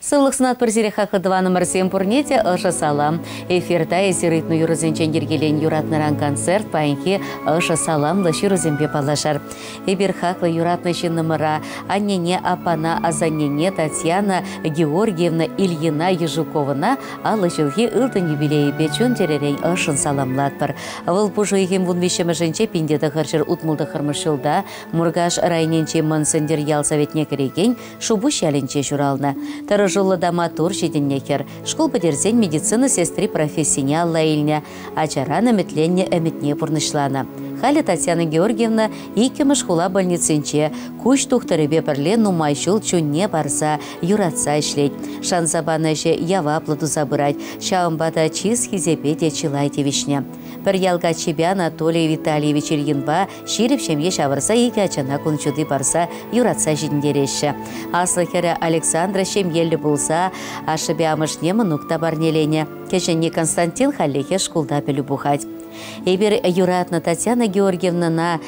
Сывлӑх сунатпӑр сире хаклӑ тӑванӑмӑрсем пурне те ӑшӑ салам. Эфирта эсир ыйтнӑ юрӑсенчен йӗркеленӗ юратнӑран концерт паянхи ӑшӑ саламлӑ ҫырусемпе паллашар. Эпир хаклӑ юратнӑ ҫыннӑмӑра, аннене, аппана, асаннене Татьяна Георгиевна Ильина Ежуковӑна 50 ҫулхи ылтӑн юбилейӗпе чун-чӗререн ӑшшӑн саламлатпӑр. Вӑл пуш уйӑхӗн 13-мӗшӗнче 1969 ҫулта Муркаш районӗнчи Мӑн Сӗнтӗр ял советне кӗрекен Шупуҫ ялӗнче ҫуралнӑ. Тӑрӑшуллӑ та маттур ҫитӗннӗ хӗр. Шкул пӗтерсен медицина сестри профессине алла илнӗ, ачаран ӗмӗтленнӗ ӗмӗтне пурнӑҫланӑ. Халӗ Татьяна Георгиевна иккӗмӗш хула больницинче куҫ тухтӑрӗпе пӗрле нумай ҫул чунне парса, юратса ӗҫлет. Шанса панӑ ӗҫе яваплӑ туса пырать, ҫавӑнпа та чыс-хисепе те чылай тивӗҫнӗ. Пӗр ял каччипе Анатолий Витальевич Ильинпа ҫирӗп ҫемье ҫавӑрса икӗ ачана кун ҫути парса юратса ҫитӗнтереҫҫӗ. Аслӑ хӗрӗ Александра ҫемьеллӗ пулса ашшӗпе амӑшне мӑнук та парнеленӗ. Кӗҫӗнни Константин хальлӗхе шкулта пӗлӳ пухать. Эпир юратнӑ Татьяна Георгиевнӑна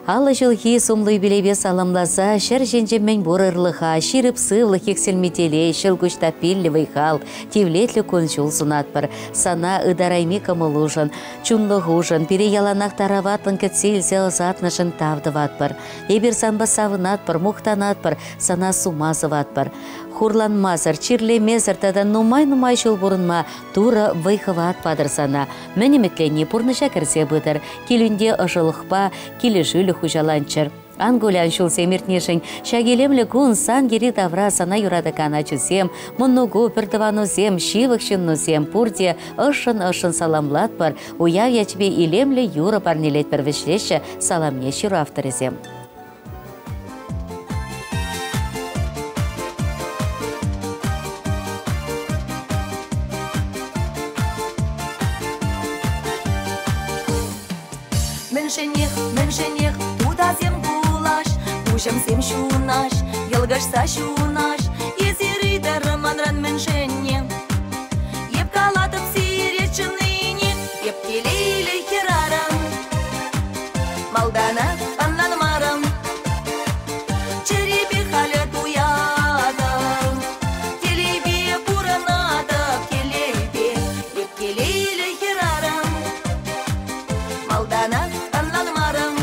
50 ҫулхи сумлӑ юбилейпе саламласа ҫӗр ҫинче мӗнпур ырлӑха, ҫирӗп сывлӑх, иксӗлми телей, ҫӑлкуҫ таппиллӗ вӑй-хал, тивлетлӗ кун-ҫул сунатпӑр. Сана ытарайми кӑмӑлушӑн, чунлӑхушӑн, пире яланах тараватлӑн кӗтсе илсе ӑсатнӑшӑн тав тӑватпӑр. Эпир санпа савӑнатпӑр, мухтанатпӑр, сана сума сӑватпӑр. Хурланмасӑр, чирлемесӗр тата нумай-нумай ҫул пурӑнма Турӑ вӑй-хӑват патӑр сана. Мӗн ӗмӗтленни пурнӑҫа кӗрсе пытӑр, килӳнте ӑшӑлӑхпа килӗшӳлӗх хуҫаланччӑр. Ан кулян ҫулсем иртнишӗн ҫак илемлӗ кун сан йӗри-тавра сана юратакан ачусем, мӑнуку, пӗртӑванусем, ҫывӑх ҫыннусем пурте ӑшшӑн-ӑшшӑн саламлатпӑр, уяв ячӗпе илемлӗ юрӑ парнелетпӗр вӗҫлеҫҫӗ саламне ҫыру авторӗсем. Мӗншӗнех, мӗншӗнех тутасем кулаҫ, куҫӑмсем ҫунаҫ, йӑлкӑшса ҫунаҫ, эсир ыйтӑр манран мӗншӗнне. Эп калатӑп сире чӑннине, эп телейлӗ хӗрарӑм. Малтанах ӑнланмарӑм, чӗрепе халӗ туятӑп. Телейпе пурӑнатӑп, телейпе, эп телейлӗ хӗрарӑм. Малтанах ӑнланмарӑм,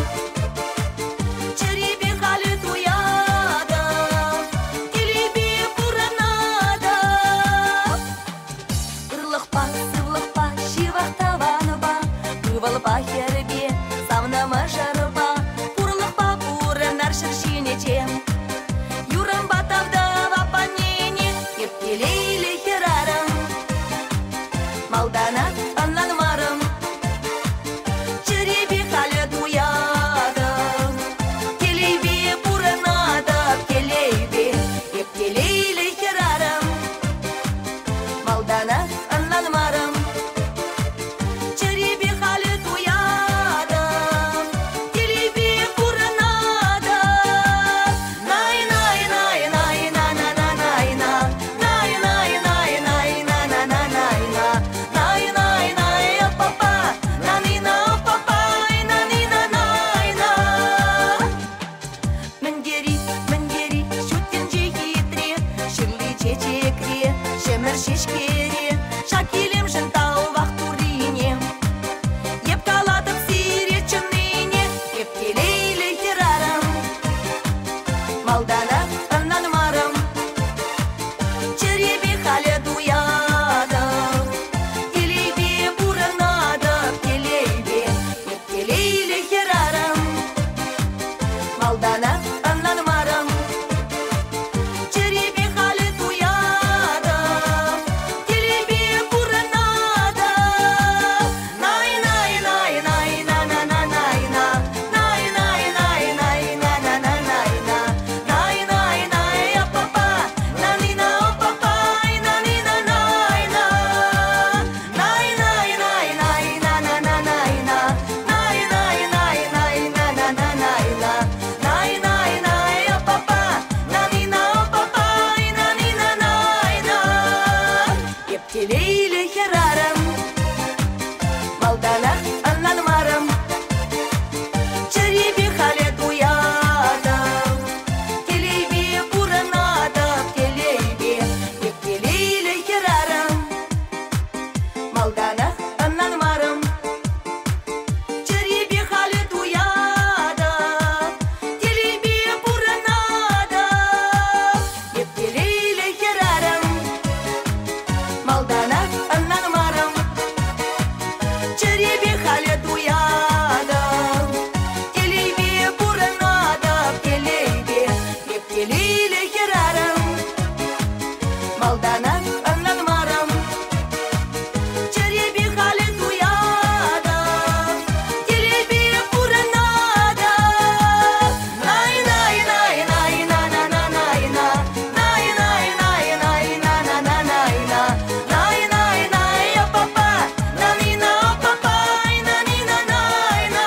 чӗрепе халӗ туятӑп, телейпе пурӑнатӑп. Ырлӑхпа, сывлӑхпа, ҫывӑх тӑванпа, ывӑлпа, хӗрпе, савнӑ мӑшӑрпа, пурлӑхпа пурӑнар ҫӗр ҫинече. Юрӑмпа тав тӑвап аннене, эп телейлӗ хӗрарӑм. Малтанах ӑнланмарӑм, чӗрепе халӗ туятӑп. Телейпе пурӑнатӑп, телейпе, эп телейлӗ хӗрарӑм. Малтанах ӑнланмарӑм, чӗрепе халӗ туятӑп, телейпе пурӑнатӑп. Най-най-най-най-на-на-на-най-на, най-най-най-най-на-на-на-най-на, най-най-най-опа-па, на-ни-на-опа-па, на-ни-на-най-на. Мӗн тери, мӗн тери ҫут тӗнче хитре, ҫырли чечекре, ҫӗмӗр ҫеҫкере, ҫак илемшӗн тавах Туррине. Эп калатӑп сире чӑннине, эп телейлӗ хӗрарӑм. Малтанах ӑнланмарӑм, чӗрепе халӗ туятӑп. Телейпе пурӑнатӑп, телейпе, эп телейлӗ хӗрарӑм. Малтанах ӑнланмарӑм, чӗрепе халӗ туятӑп. Малтанах ӑнланмарӑм. Чӗрепе халӗ туятӑп, телейпе пурӑнатӑп. Най най най най на на на най на най най най най на на на най на най най най опа-па на ни на опа-па на ни на най на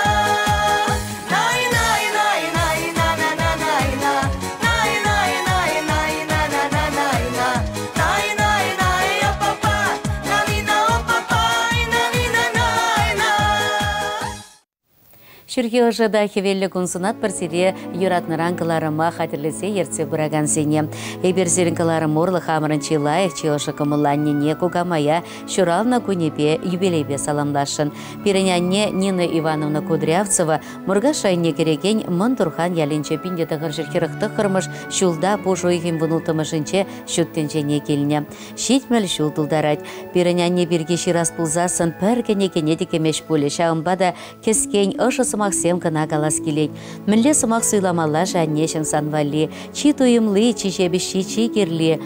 най най най най на на на най на най най най най на на на най на най най най опа-па на ни на опа-па на ни на най на. Ҫурхи ӑшӑ та хӗвеллӗ кун сунатпӑр сире юратнӑран кӑларӑма хатӗрлесе ертсе пыракансене. Эпир сирӗн кӑларӑм урлӑ хамӑрӑн чи лайӑх, чи ӑшӑ кӑмӑллӑ аннене, кукамая ҫуралнӑ кунӗпе, юбилейпе саламласшӑн. Пирӗн анне Нина Ивановна Кудрявцева Муркаш районне кӗрекен Мӑн Турхан ялӗнче 1949 ҫулта пуш уйӑхӗн вунулттӑмӗшӗнче ҫут тӗнчене килнӗ. 70 ҫул тултарать. Пирӗн анне пирки ҫырас пулсассӑн пӗр кӗнекене те кӗмест пулӗ. Ҫавӑнпа та кӗскен ӑшӑ сӑмахсем кӑна калас килет. Мӗнле сӑмах суйламалла-ши аннеҫӗм сан валли? Чи туйӑмли, чи ҫепӗҫҫи, чи кирли.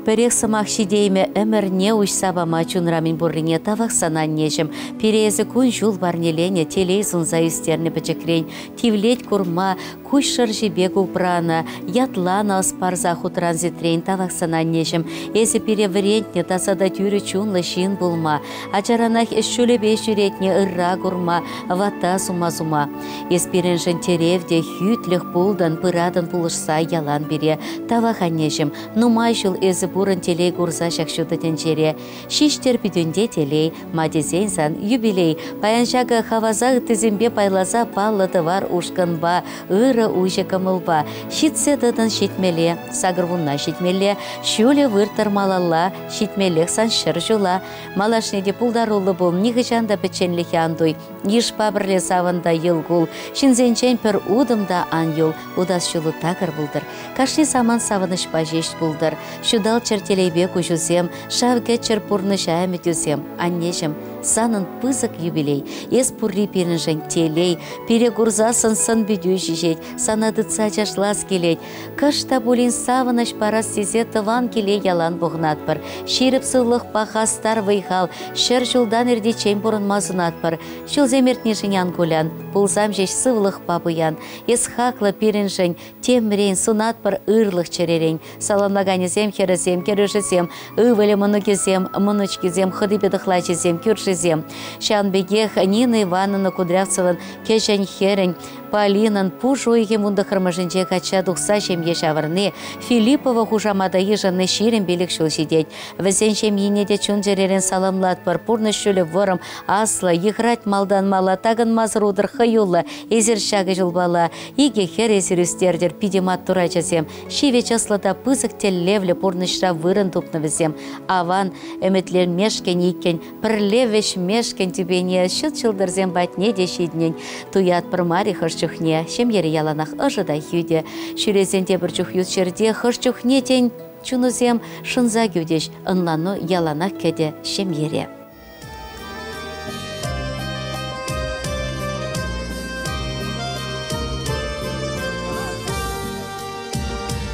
Пӗрех сӑмах ҫитеймӗ ӗмӗрне уҫса пама чунра мӗн пуррине тавах сана, аннеҫӗм. Пире эсӗ кун-ҫул парнеленӗ, телей сунса ӳстернӗ пӗчӗкрен. Тивлет курма, куҫ шӑрҫи пек упранӑ, ятланӑ ӑс парса хутран-ситрен тавах сана, аннеҫӗм. Эсӗ пире вӗрентнӗ таса та тӳрӗ чунлӑ ҫын пулма, ачаранах ӗҫ ҫулӗпе ҫӳретнӗ ырра курма, ватта сума-сума. Эс пирӗншӗн тӗрев те хӳтлӗх пултӑн, пыратӑн пулӑшса ялан пире. Тавах, аннеҫӗм, нумай ҫул эсӗ пурӑн телей курса ҫак ҫутӑ тӗнчере. Ҫиҫтӗр пӳтӗнте телей, ма тесен сан юбилей. Паян ҫакӑ хаваса ыттисемпе пайласа паллӑ тӑвар ушкӑнпа, ырӑ уҫӑ кӑмӑлпа. Ҫитсе тӑтӑн ҫитмелле, сакӑрвунна ҫитмелле, ҫулӗ выртӑр малалла, ҫитмеллех сан 100 ҫула. Малашне те пултаруллӑ пул, нихӑҫан та пӗчченлӗхе ан туй. Йышпа пӗрле савӑн та йӑл кул, ҫынсенчен пӗр утӑм та ан юл, утас ҫулу такӑр пултӑр. Кашни самант савӑнӑҫпа ҫеҫ пултӑр. Ҫуталччӑр телейпе куҫусем, шав кӗччӗр пурнӑҫа ӗмӗтӳсем. Аннеҫӗм, санӑн пысӑк юбилей. Эс пурри пирӗншӗн телей. Пире курсассӑн сӑн-питӳ ҫиҫет, сана тытса чашлас килет. Кӑшт та пулин савӑнӑҫ парас тесе тӑван киле ялан пухӑнатпӑр. Ҫирӗп сывлӑхпа хастар вӑй-хал, 100 ҫултан иртиччен пурӑнма сунатпӑр. Ҫулсем иртнишӗн ан кулян, пулсам ҫеҫ сывлӑхпа пуян. Эс хаклӑ пирӗншӗн, темрен сунатпӑр ырлӑх чӗререн. Саламлаканӗсем, хӗрӗсем, кӗрӳшӗсем, ывӑлӗ, мӑнукӗсем, мӑнучкисем, хӑтипе тӑхлачисем, кӳршисем. Ҫавӑн пекех Нина Ивановна Кудрявцеван кӗҫӗн хӗрӗн Полинӑн пуш уйӑхӗн вунтӑххӑрмӗшӗнче качча тухса ҫемье ҫавӑрни, Филиппова хушамата йышӑнни 25 ҫул ҫитет. Вӗсен ҫемйине те чун-чӗререн саламлатпӑр. Пурнӑҫ ҫулӗ вӑрӑм, аслӑ, йыхрать малтан мала, такӑнмасӑр утӑр хӑюллӑ. Эсир ҫакӑ ҫулпала икӗ хӗр эсир ӳстертӗр, питӗ маттур ачасем. Ҫивӗч ӑслӑ та пысӑк тӗллевлӗ пурнӑҫра вырӑн тупнӑ вӗсем. Аван ӗмӗтленмешкӗн иккӗн, пӗрле вӗҫмешкӗн тӳпене ҫут ҫӑлтӑрсем патне те ҫитнӗн туятпӑр мар-и хӑш чухне. Ҫемьере яланах ӑшӑ та хӳтӗ. Ҫӳресен тепӗр чух ют ҫӗрте, хӑш чухне, тен, чунусем шӑнса кӳтӗҫ, ӑнлану яланах кӗтӗ ҫемьере.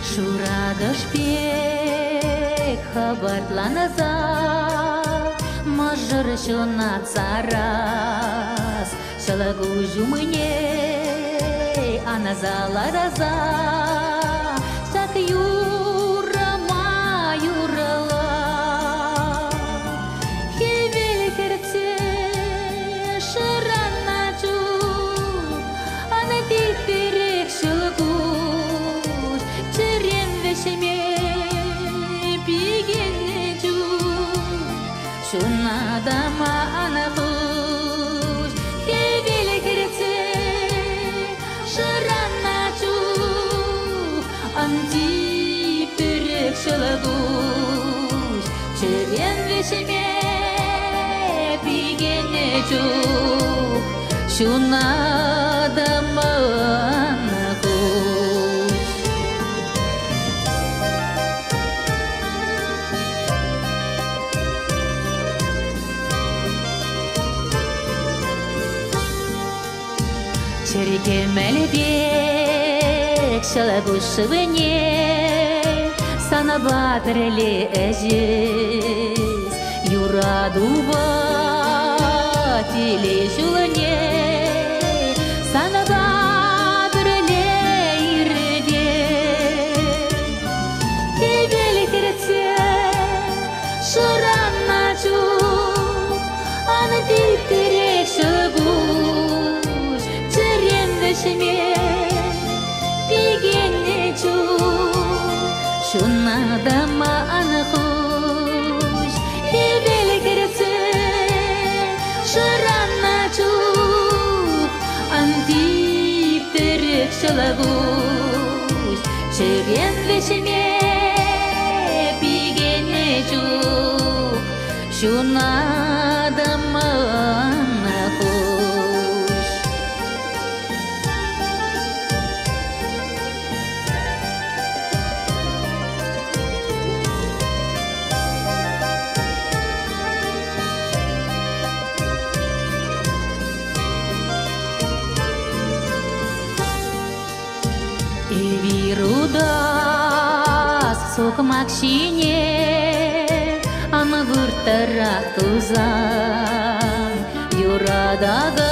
Шуракӑш пек хӑпартланса мӑшӑр ҫунат сарас, ҫӑлкуҫ умне анаса лараса ҫак юрӑма юрла. Хӗвел хӗртсе шӑраннӑ чух ан типтӗрех ҫӑлкуҫ, чӗрем вӗҫме пикеннӗ чух ҫуната ман пуҫ. Хӗвел хӗртсе шӑраннӑ чух ан типтӗрех ҫӑлкуҫ, чӗрем вӗҫме пикеннӗ чух ҫуната ман пуҫ. Чӗркемӗл пек ҫӑлкуҫ шывне сан Санапа пӗрле ӗҫес, юратупа телей ҫулне санапа пӗрле иртет. Хӗвел хӗртсе шӑраннӑ чух ан типтӗрех ҫӑлкуҫ чӗрем вӗҫме пикеннӗ чух ҫунатӑма ан хуҫ. Хӗвел хӗртсе шӑраннӑ чух ан типтӗрех ҫӑлкуҫ чӗрем вӗҫме пикеннӗ чух ҫунатӑма ан хуҫ. Эпир утас сукмак ҫине ан вырттӑрах тусан, юратакан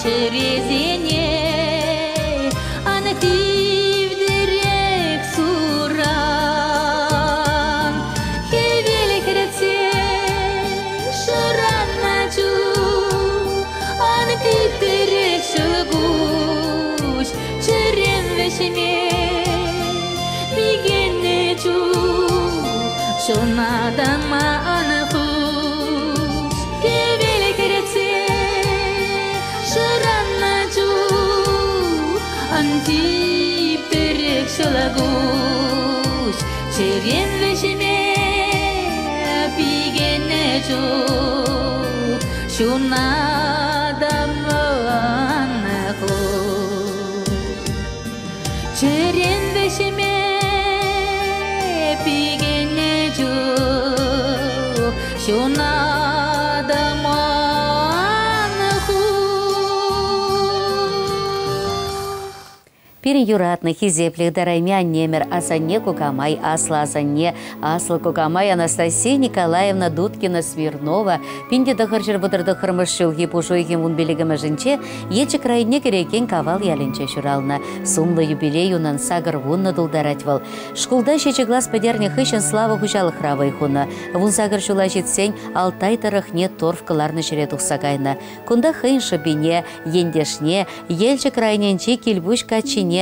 чӗресене ан тивтӗрех суран. Хӗвел хӗртсе шӑраннӑ чух ан типтӗрех ҫӑлкуҫ чӗрем вӗҫме пикеннӗ чух ҫунатӑма ан хуҫ. Хӗвел хӗртсе шӑраннӑ чух ан типтӗрех ҫӑлкуҫ чӗрем вӗҫме пикеннӗ чух ҫунатӑма ан хуҫ. Чӗрем вӗҫме пикеннӗ чух ҫунатӑма ан хуҫ. Пирӗн юратнӑ, хисеплӗ, ытарайми аннемӗр, асанне кукамай, аслӑ асанне, аслӑ кукамай Анастасия Николаевна Дудкина-Смирнова 1939 ҫулхи пуш уйӑхӗн 15-мӗшӗнче Елчӗк районне кӗрекен Кавал ялӗнче ҫуралнӑ. Сумлӑ юбилей унӑн 80 тултарать вӑл. Шкулта ҫичӗ класс пӗтернӗ хыҫҫӑн Слава хуҫалӑхра вӑй хунӑ. 18 ҫула ҫитсен Алтай тӑрӑхне торф кӑларнӑ ҫӗре тухса кайнӑ. Кунта хӑйӗн шӑпине, ентешне, Елчӗк районӗнчи Килпуҫ каччине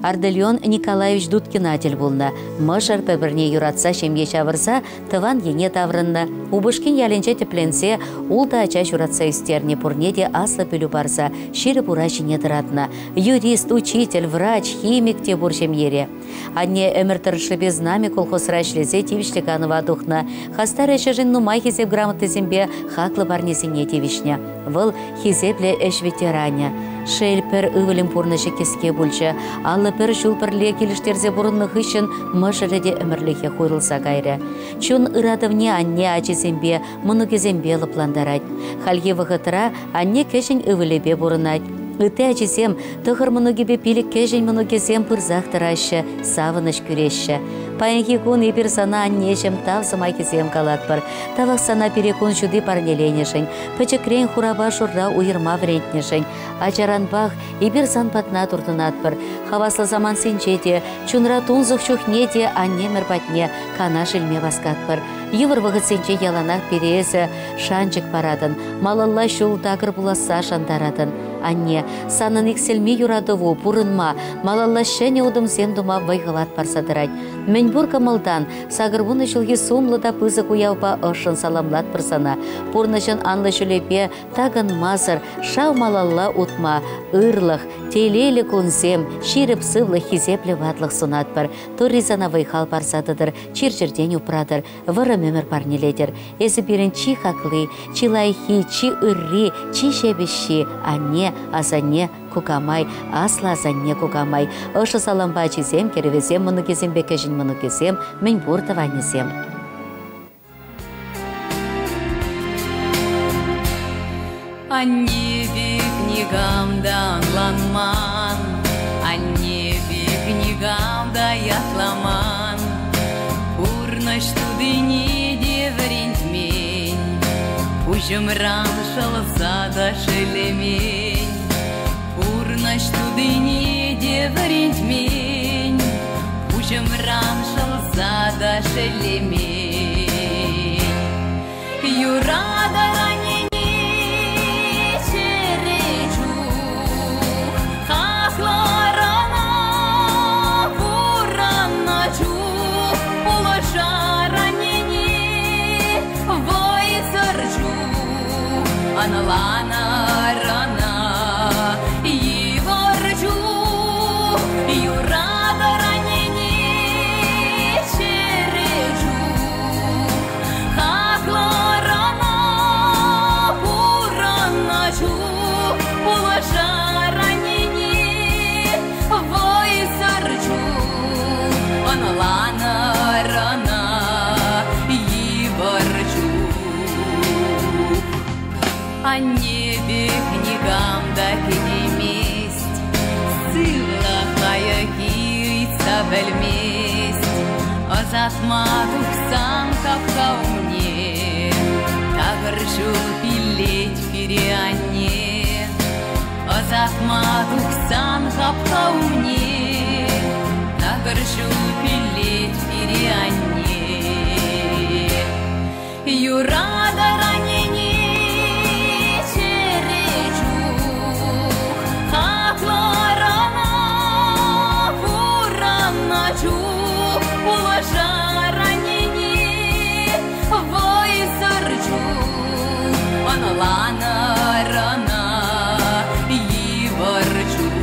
Ардельон Николаевич Дудкина тӗл пулнӑ. Мӑшӑр пӗр-пӗрне юратса ҫемье ҫавӑрса тӑван ене таврӑннӑ. Упӑшкин ялӗнче тӗпленсе ултӑ ача ҫуратса ӳстернӗ, пурне те аслӑ пӗлӳ парса ҫирӗп ура ҫине тӑратнӑ. Юрист, учитель, врач, химик те пур ҫемьере. Анне ӗмӗр тӑрӑшшӗпе Знамя колхозра ӗҫлесе тивӗҫлӗ канӑва тухнӑ. Хастар ӗҫӗшӗн нумай хисеп грамотисемпе хаклӑ парнесене тивӗҫнӗ. Вӑл хисеплӗ ӗҫ ветеранӗ. Шел, пӗр ывӑлӗн пурнӑҫӗ кӗске пулчӗ. 51 ҫул пӗрле килӗштерсе пурӑннӑ хыҫҫӑн мӑшӑрӗ те ӗмӗрлӗхе хуйрӑлса кайрӗ. Чун ыратӑвне анне ачисемпе, мӑнукӗсемпе лӑплантарать. Хальхи вӑхӑтра анне кӗҫӗн ывӑлӗпе пурӑнать. Ытти ачисем тӑхӑр мӑнукӗпе пилӗк кӗҫӗн мӑнукӗсем пырсах тӑраҫҫӗ, савӑнӑҫ кӳреҫҫӗ. Паянхи кун эпир сана аннеҫӗм тав сӑмахӗсем калатпӑр. Тавах сана пире кун ҫути парнеленӗшӗн, пӗчӗкрен хурапа шурра уйӑрма вӗрентнӗшӗн. Ачаранпах эпир сан патна туртӑнатпӑр. Хаваслӑ самантсенче те, чунра тунсӑх чухне те аннемӗр патне канаш илме васкатпӑр. Йывӑр вӑхӑтсенче яланах пире эсӗ шанчӑк паратӑн, малалла ҫул такӑр пуласса шантаратӑн. Анне, санӑн иксӗлми юратӑву пурӑнма, малалла ҫӗнӗ утӑмсем тума вӑй-хӑват парса тӑрать. Мӗнпур кӑмӑлтан 80 ҫулхи сумлӑ та пысӑк уявпа ӑшшӑн саламлатпӑр сана. Пурнӑҫӑн анлӑ ҫулӗпе такӑнмасӑр шав малалла утма ырлӑх, телейлӗ кунсем, ҫирӗп сывлӑх, хисеплӗ ватлӑх сунатпӑр. Турри сана вӑй-хал парса тӑтӑр, чир-чӗртен упратӑр, вӑрӑм ӗмӗр парнелетӗр. Эсӗ пирӗн чи хакли, чи лайӑххи, чи ырри, чи ҫепӗҫҫи, анне, асанне, кукамай, аслӑ асанне, кукамай. Ӑшӑ салампа ачисем, кӗрӗвӗсем, мӑнукӗсемпе кӗҫӗн мӑнукӗсем, мӗнпур тӑванӗсем. Анне пек никам та ӑнланман, анне пек никам та ятламан. Пурнӑҫ тутине те вӗрентмен, Пуҫӑмран шӑлса та шеллемен. Пурнӑҫ тутине те вӗрентмен, Пуҫӑмран шӑлса та шеллемен. Юратӑр-аннене чӗре чух, Хаклӑр ӑна пурӑннӑ чух, Пулӑшар аннене вӑйсӑр чух, Ӑнланӑр ӑна йывӑр чух, Юратӑр аннене чӗре чух, Хаклӑр ӑна пурӑннӑ чух, Пулӑшар аннене вӑйсӑр чух, Ӑнланӑр ӑна йывӑр чух. Анне пек никам та кӗтеймест, Сывлӑх лайӑххи ыйтса пӗлмест. Ӑсатма тухсан хапха умне Такӑр ҫул пиллет пире анне. Ӑсатма тухсан хапха умне Такӑр ҫул пиллет пире анне. Юратӑр аннене чӗре чух, Хаклӑр ӑна пурӑннӑ чух, Пулӑшар аннене вӑйсӑр чух, Ӑнланӑр ӑна йывӑр чух.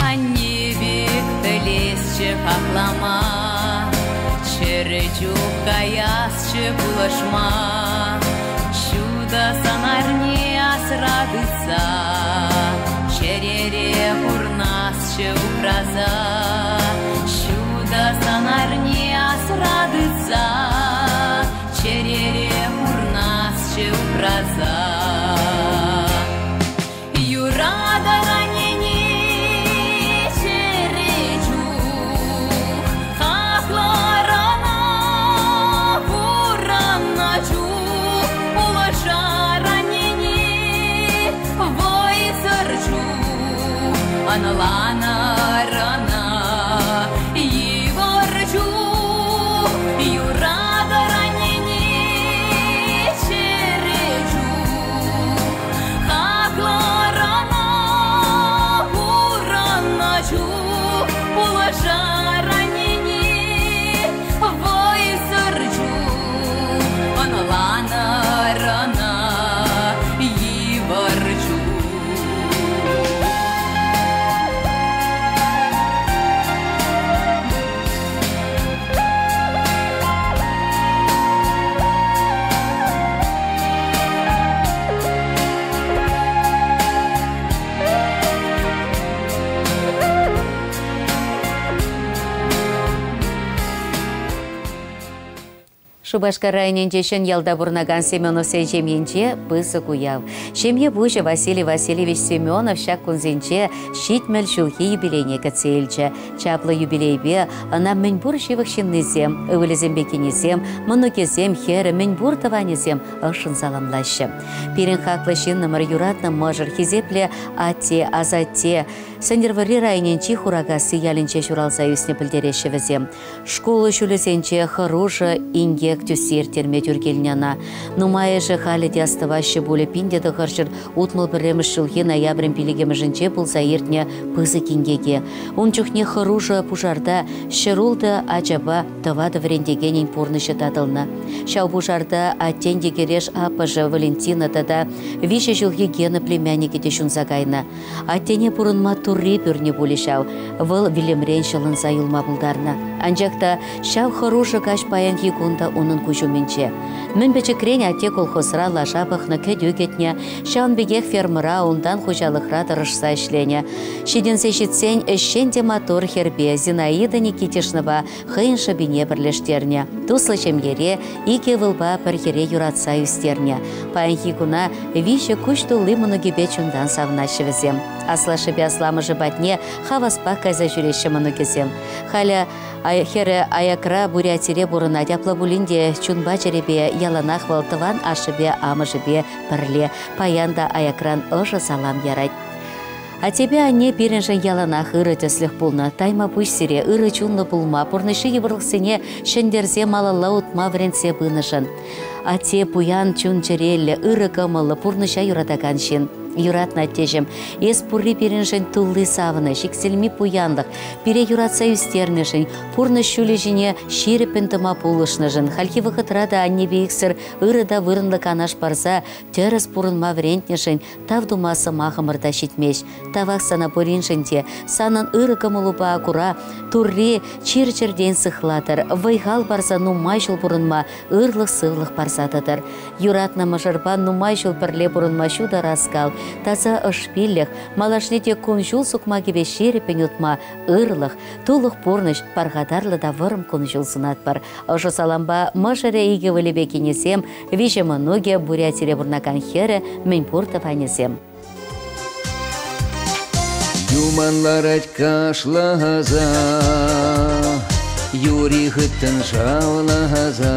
Анне пек пӗлесчӗ хаклама, Чӗрӗ чух каясчӗ пулӑшма. Ҫутӑ сӑнарне асра тытса, Чӗрере пурнасчӗ упраса. Ҫутӑ сӑнарне асра тытса, Чӗрере пурнасчӗ упраса. Юратӑр аннене чӗре чух, Хаклӑр ӑна пурӑннӑ чух, Пулӑшар аннене вӑйсӑр чух, Ӑнланӑр ӑна йывӑр чух, Юратӑр аннене чӗре чух, Хаклӑр ӑна пурӑннӑ чух, Пулӑшар аннене вӑйсӑр чух, Ӑнланӑр ӑна йывӑр чух. Шупашкар районӗнче Ҫӗньялта пурӑнакан Семеновсен ҫемйинче пысӑк уяв. Ҫемье пуҫӗ Василий Васильевич Семенов ҫак кунсенче 70 ҫулхи юбилейне кӗтсе илчӗ. Чаплӑ юбилейпе ӑна мӗнпур ҫывӑх ҫыннисем, ывӑлӗсемпе кинӗсем, мӑнукӗсем, хӗрӗ, мӗнпур тӑванӗсем ӑшшӑн саламлаҫҫӗ. Пирӗн хаклӑ ҫыннӑмӑр юратнӑ мӑшӑр, хисеплӗ атте, асатте Сӗнтӗрвӑрри районӗнчи Хуракасси ялӗнче ҫуралса ӳснӗ пӗлтереҫҫӗ вӗсем. Шкул ҫулӗсенче хӑрушӑ инкек тӳссе ирттерме тӳр килнӗ ӑна. Нумайӑшӗ халӗ те астӑваҫҫӗ пулӗ 1961 ҫулхи ноябрӗн пилӗкӗмӗшӗнче пулса иртнӗ пысӑк инкеке. Ун чухне хӑрушӑ пушарта 106 ачапа тӑватӑ вӗрентекенӗн пурнӑҫӗ татӑлнӑ. Ҫав пушарта аттен йӗкӗреш аппӑшӗ Валентина тата виҫӗ ҫулхи Гена племянникӗ те ҫунса кайнӑ. Аттене пурӑнма Турри пӳрнӗ пулӗ ҫав. Вӑл вилӗмрен ҫӑлӑнса юлма пултарнӑ. Анчах та ҫав хӑрушӑ каҫ паянхи кун та унӑн куҫ умӗнче. Мӗн пӗчӗкрен атте колхозра лаша пӑхнӑ, кӗтӳ кӗтнӗ, ҫавӑн пекех фермӑра, унтан хуҫалӑхра тӑрӑшса ӗҫленӗ. Ҫитӗнсе ҫитсен ӗҫчен те маттур хӗрпе Зинаида Никитичнӑпа хӑйӗн шӑпине пӗрлештернӗ. Туслӑ ҫемьере икӗ ывӑлпа пӗр хӗре юратса ӳстернӗ. Паянхи куна виҫӗ куҫ тулли мӑнукӗпе чунтан савӑнаҫҫӗ вӗсем. Аслашшӗпе асламӑшӗ патне хаваспах кайса ҫӳреҫҫӗ мӑнукӗсем. Халӗ хӗрӗ аякра Бурятире пурӑнать, апла пулин те чунпа-чӗрепе яланах вӑл тӑван ашшӗпе амӑшӗпе пӗрле. Паян та аякран ӑшӑ салам ярать. Аттепе анне пирӗншӗн яланах ырӑ тӗслӗх пулнӑ. Тайма пуҫ сире ырӑ чунлӑ пулма, пурнӑҫри йывӑрлӑхсене ҫӗнтерсе малалла утма вӗрентсе пынӑшӑн. Атте пуян чун-чӗреллӗ, ырӑ кӑмӑллӑ, пурнӑҫа юратакан ҫын. Юратнӑ аттеҫӗм, эс пурри пирӗншӗн тулли савӑнӑҫ, иксӗлми пуянлӑх, пире юратса ӳстернӗшӗн, пурнӑҫ ҫулӗ ҫине ҫирӗппӗн тӑма пулӑшнӑшӑн, хальхи вӑхӑтра та аннепе иксӗр ырӑ та вырӑнлӑ канаш парса тӗрӗс пурӑнма вӗрентнӗшӗн тав тума сӑмахӑмӑр та ҫитмест. Тавах сана пуриншӗн те, санӑн ырӑ кӑмӑлупа кура Турри чир-чӗртен сыхлатӑр, вӑй-хал парса нумай ҫул пурӑнма ырлӑх-сывлӑх парса тӑтӑр. Юратнӑ мӑшӑрпа нумай ҫул пӗрле пурӑнма ҫутӑ ӑраскал, таса ӑш-пиллӗх, малашне те кун-ҫул сукмакӗпе ҫирӗппӗн утма ырлӑх, тулӑх пурнӑҫ, пархатарлӑ та вӑрӑм кун-ҫул сунатпӑр. Ӑшӑ салампа мӑшӑрӗ икӗ ывӑлӗпе кинӗсем, виҫӗ мӑнукӗ, Бурятире пурӑнакан хӗрӗ, мӗнпур тӑванӗсем. Юман ларать кашласа, Юри хыттӑн шавласа.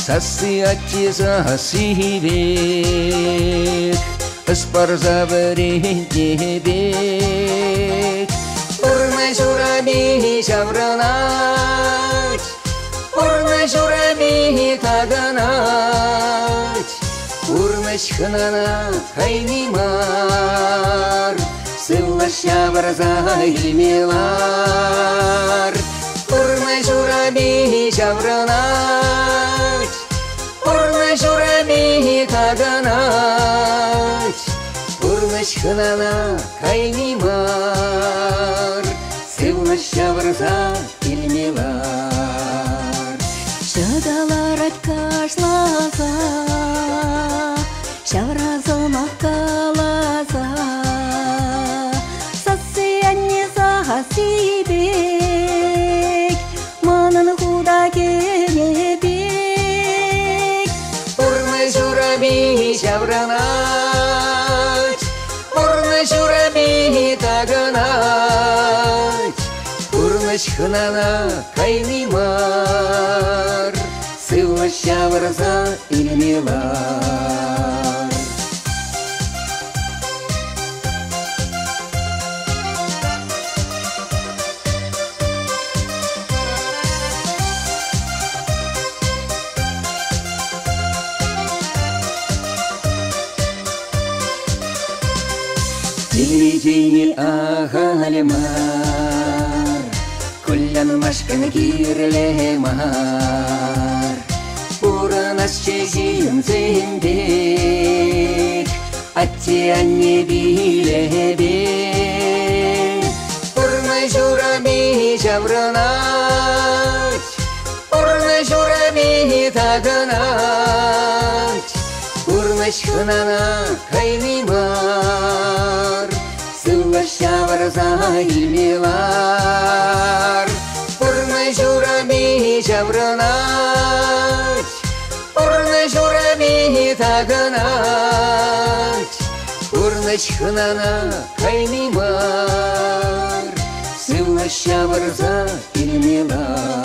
Сасси атте сасси пек, Ӑс парса вӗрентнӗ пек. Пурнӑҫ урапи ҫаврӑнать, Пурнӑҫ урапи такӑнать. Пурнӑҫ хӑнана хайни мар, Сывлӑш ҫавӑрса илме лар. Пурнӑҫ урапи ҫаврӑнать, Пурнӑҫ урапи такӑнать. Пурнӑҫ хӑнана кайни мар, Сывлӑш ҫавӑрса илме лар. Ҫӑталарать кашласа, ҫавра сӑмах каласа. Сасси анне сасси пек, манӑн хута кӗнӗ пек. Пурнӑҫ урапи ҫаврӑнать, пурнӑҫ урапи такӑнать. Пурнӑҫ хӑнана кайни мар, сывлӑш ҫавӑрса илме лар. Телевидени ахаль мар, кулянмашкӑн кирлӗ мар. Пурӑнасчӗ ҫынсем пек, атте-анне пилӗпе. Пурнӑҫ урапи ҫаврӑнать, пурнӑҫ урапи такӑнать. Пурнӑҫ хӑнана кайни мар, сывлӑш ҫавӑрса илме лар. Пурнӑҫ урапи ҫаврӑнать, пурнӑҫ урапи такӑнать. Пурнӑҫ хӑнана кайни мар, сывлӑш ҫавӑрса илме лар.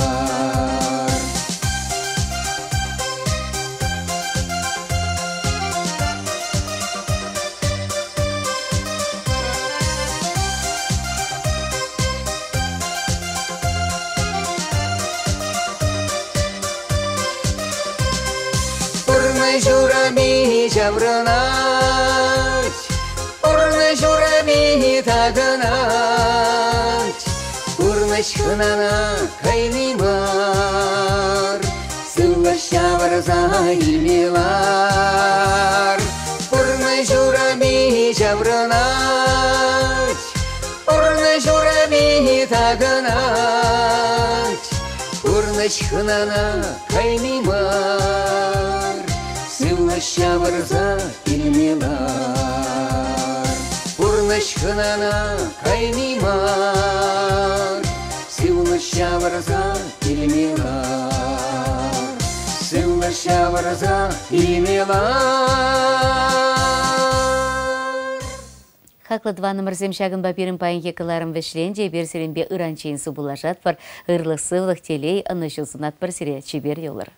Пурнӑҫ урапи ҫаврӑнать, пурнӑҫ урапи такӑнать. Пурнӑҫ хӑнана кайни мар, сывлӑш ҫавӑрса илме лар. Пурнӑҫ урапи ҫаврӑнать, Пурнӑҫ хӑнана кайни мар, Сывлӑш ҫавӑрса илме лар. Пурнӑҫ хӑнана кайни мар, Сывлӑш ҫавӑрса илме лар. Сывлӑш ҫавӑрса илме лар. Хаклӑ тӑванӑмӑрсем, ҫакӑнпа пирӗн паянхи кӑларӑм вӗҫленчӗ. Эпир сирӗнпе ыранччен сывпуллашатпӑр. Ырлӑх-сывлӑх, телей, ӑнӑҫу сунатпӑр сире. Чипер юлӑр.